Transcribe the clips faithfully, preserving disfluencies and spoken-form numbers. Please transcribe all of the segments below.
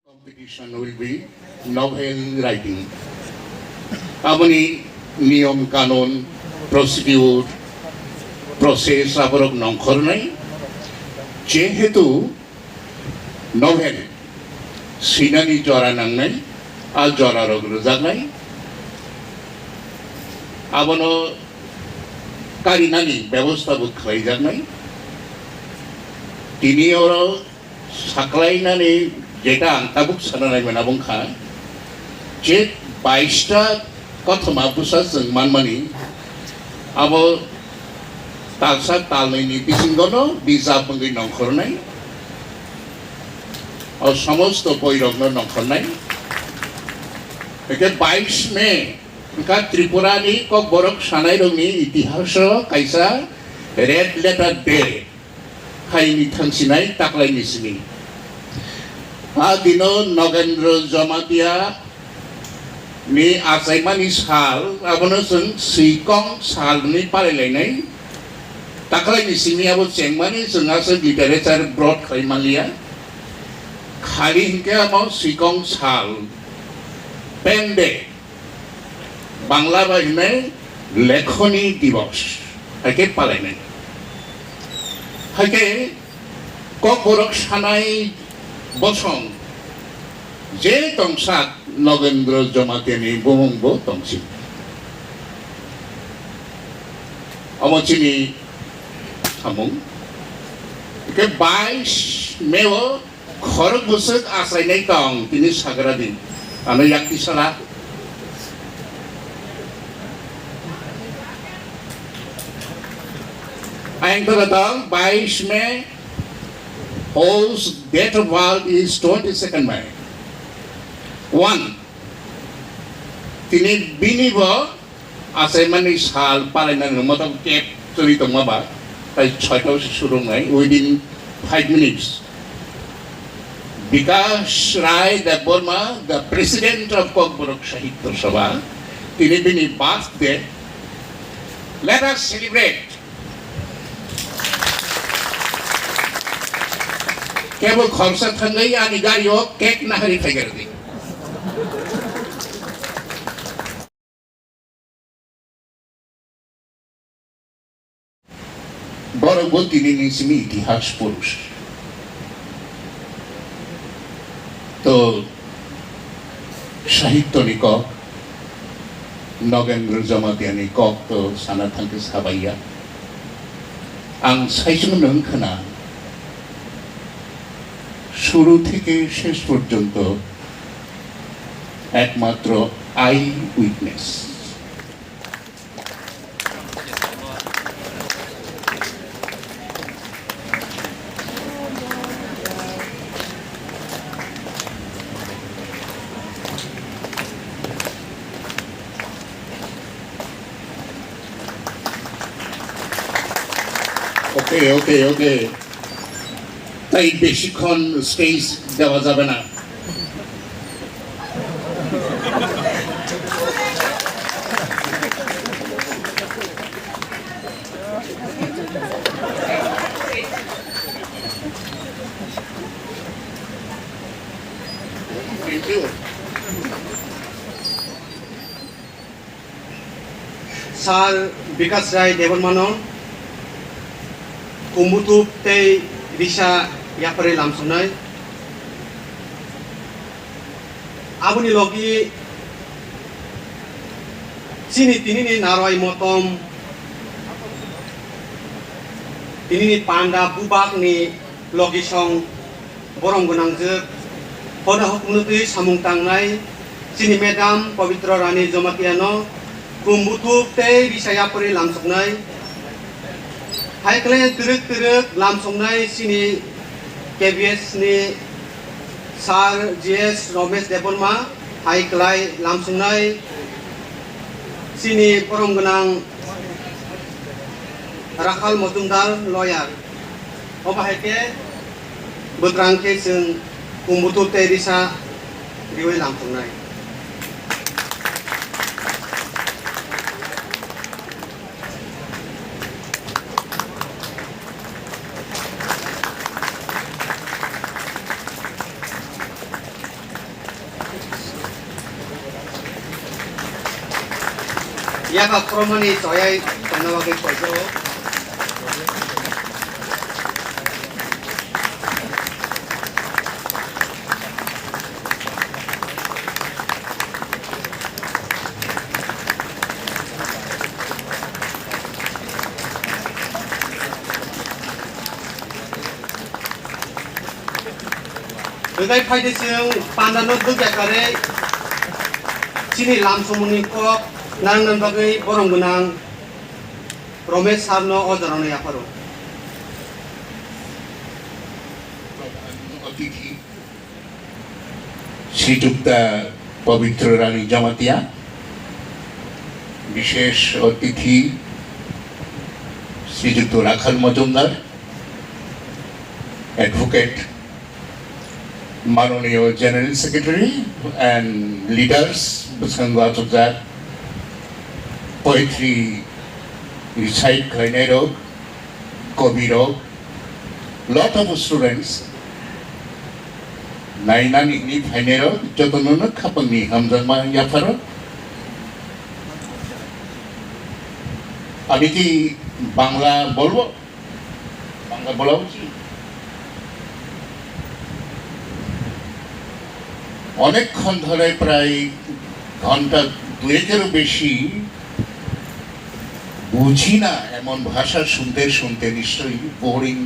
Competition will be novel writing. Aboni niyom kanun, procedure, process aborok nongkhornai. Jehetu novel sinani jora nangnai, a jorarok rwjaknai. Abono karinani bebosta bo khlaijaknai. Tini oro saklainani jeta ang tabuk sana naimani abo wngkha je baista kothoma bwsa chwng manmani abo talsa talnwini bisingono bijap wngwi nongkhornai, o somosto boirokno nongkhornai. Hwnkhe bais May wngkha Tripurani Kokborok sanairokni itihaso kaisa red letter day. Haini thangsinai taklaini simi. A dino Nogendra Jamatia ni achaimani sal, abono chwng swikong sal hwnwi palailainai. Taklaini simi abo chengmani chwng aswk literature brought khlai manliya. Khali hinkhe amo swikong sal, Pen Day. Bangla bai hwnwi Lekhoni Divos, hai khe palainai. Hai khe Kokborok sanai bosong je tongsak Nogendra Jamatia ni bumung bo tongsi. Omo chini samung. Hai khe bais May o Khorok bwswk achainai tong tini sagra di. Ano yakti sala. Ayang tong tong bais May, whose date of birth is twenty-second May. One. Tini bini bo achaimani sal palainani motom kep choli tongma ba, tai soita se surungnai within five minutes. Bikash Rai Debbarma, the president of Kokborok Sahitya Sabha, tini bini birthday. Let us celebrate. Kebo khorsa thangwi ani gari o cake nahari phaigar di. Borok bo tini ni simi itihas purush. To sahityo ni kok, Nogendra Jamatia ni kok to sana thangkhe sabaiya. Ang saichung nung khna, shuru theke shesh porjonto ekmatro eye witness. Okay, okay, okay. Tai besikhon stage dewa jabe na. Thank you. Sir Bikash Rai Debbarmano Kumbuthuk tei Risa yapharwi lamsoknai. Aboni logi chini tinini narwai motom, tinini panda bubakni logisong borom gwnangjwk, hoda hukmungno twi samung tangnai chini Madam Pabitra Rani Jamatia no Kumbuthuk tei Risa yapharwi lamsoknai. Hai khlai twrwk twrwk lamsoknai chini K B S ni Sir G S Romesh Debbarma, hai khlai lamsoknai chini borom gwnang Rakhal Majumdar lawyer. Obo hai khe bwtrang khe chwng Kumbuthuk tei Risa riwi lamsoknai. Yaba khorokmani choyai tongna bagwi poito. Hwnkhe phaidi chwng pandano dukya karwi chini lamsongmungni kok narwknani bagwi borom gwnang Romesh sarno o jorano yapharo. অতিথি শ্রীযুক্তা পবিত্র রানী জমাতিয়া, বিশেষ অতিথি শ্রীযুক্ত রাখাল মজুমদার, অ্যাডভোকেট, মাননীয় general secretary and leaders, bwskango achukjak poetry recite khlainairok, kobirok, lot of students nainani hwnwi phainairok jotono no khapangni hamjakma yapharo. Ami ki Bangla bolbo? Bangla বলা উচিত। অনেকক্ষণ ধরে, প্রায় ঘন্টা দুয়েকেরও বেশি, বুঝি না এমন ভাষা শুনতে শুনতে নিশ্চয়ই বোরিং।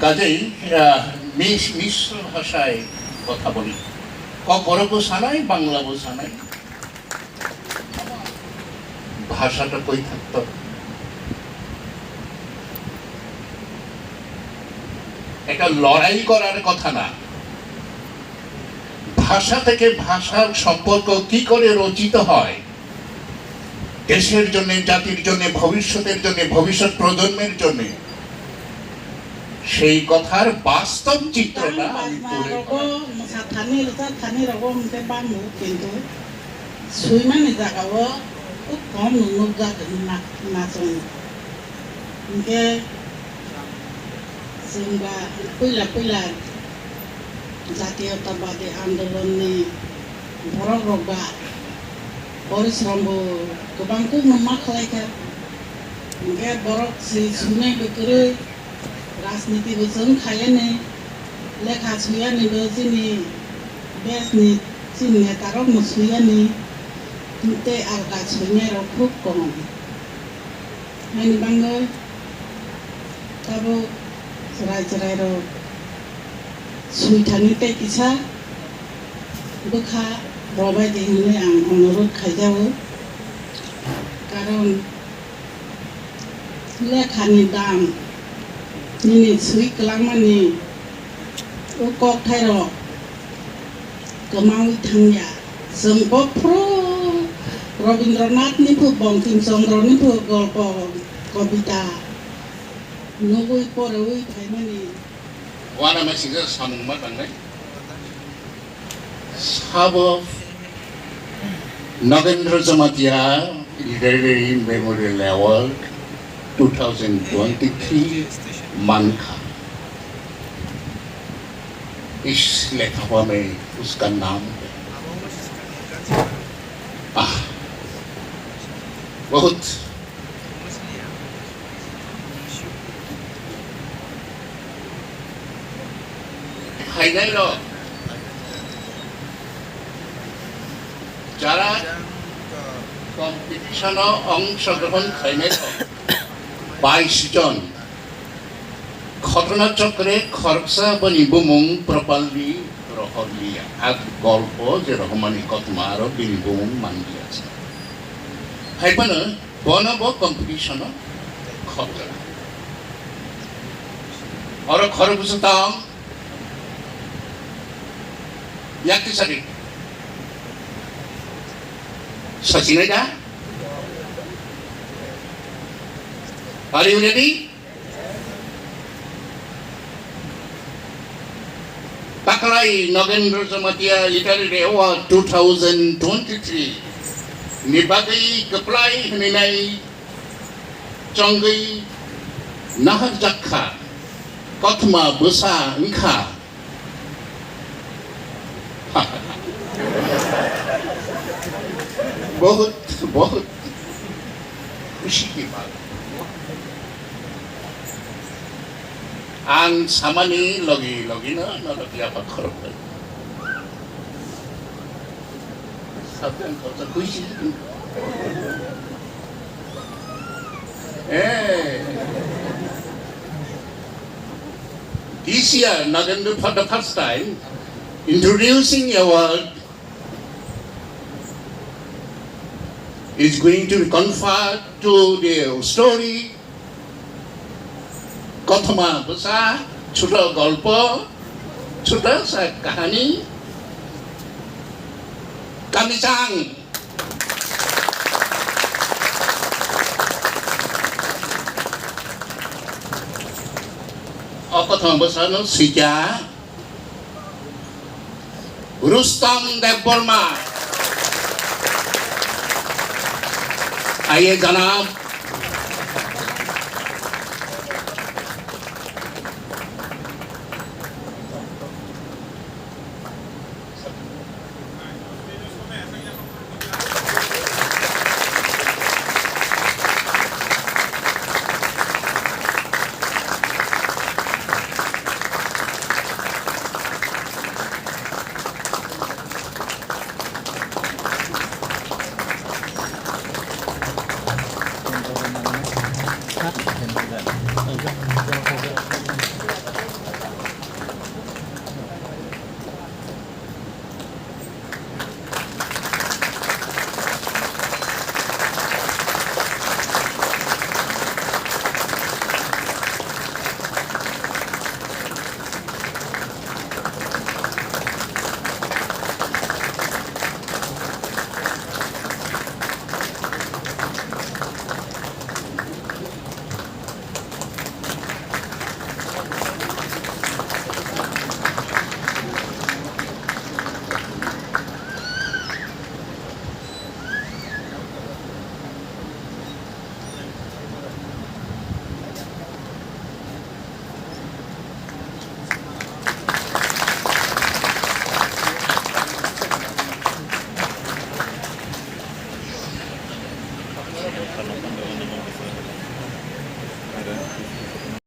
কাজেই, আহ, মিশ-, মিশ্র ভাষায় কথা বলি। ককবরকও সানাই, বাংলাও সানাই। ভাষাটা কই থাকতো? একটা লড়াই করার কথা না। ভাষা থেকে ভাষার সম্পর্ক কি করে রচিত হয়, দেশের জন্য, জাতির জন্য, ভবিষ্যতের জন্য, ভবিষ্যৎ প্রজন্মের জন্য, সেই কথার বাস্তব চিত্রটা আমি তুলে ধরার। Mwsa thani, rwchap thani rogo hwnkhe bangno, kintu swimani jagao khub kom nukjak na-, nachung. Hwnkhe chwng ba puila puila jatiyotabadi andolonni borok rok ba porishrom bo kwbang kuk no ma khlai kha. Hwnkhe borok si swinai bo kwrwi. Rajniti bo chwng khaiyani, lekha swiyani bo chini bes ni chini neta rok no swiyani, tei alka swinai rok khub kom. Haini bagwi tabuk chwrai chwrai rok swithani tei kisa bwkha rwbai di hwnwi ang onurot khaijago, karon lekhani dam nini swi kwlangmani o kokthairok kwmaui thangya. Chwng bophuru Rabindranathni phu, Bankim Chandroni phu golpo, kobita nugui poreui phaimani. Uanamasingcha samung ma tangnai. Sabo Nagendra Jamatia Literary Memorial Award two thousand twenty-three mankha. इस लेखा में उसका नाम है। आह, बहुत Khainai rok, jara competition o ongshogrohon khainai rok bais jon. Khotona chokre khoroksa boni bumung properly rohorliya. A golpo je rohormani kothoma aro bini bumung manliya. Hai phano bono bo competition o khorokjak. Oro khorok bwswk tong? Yak tisari. Sachinai da? Are you ready? Taklai Nagendra Jamatia Literary Award two thousand twenty-three ni bagwi kwplai hwnwi nai chongwi naharjak kha, kothoma bwsa wng kha. बहुत, बहुत खुशी की बात। Ang samani logi logi no norok yapha khorok bai. Sabdan kota khushi. Eh. This year, Nagendra, for the first time, introducing award is going to be conferred to the story Kothoma Bwsa, chuta golpo, chuta sa kahani, Kamichang. O Kothoma Bwsano sikya Rustom Debbarma. आइए जनाब,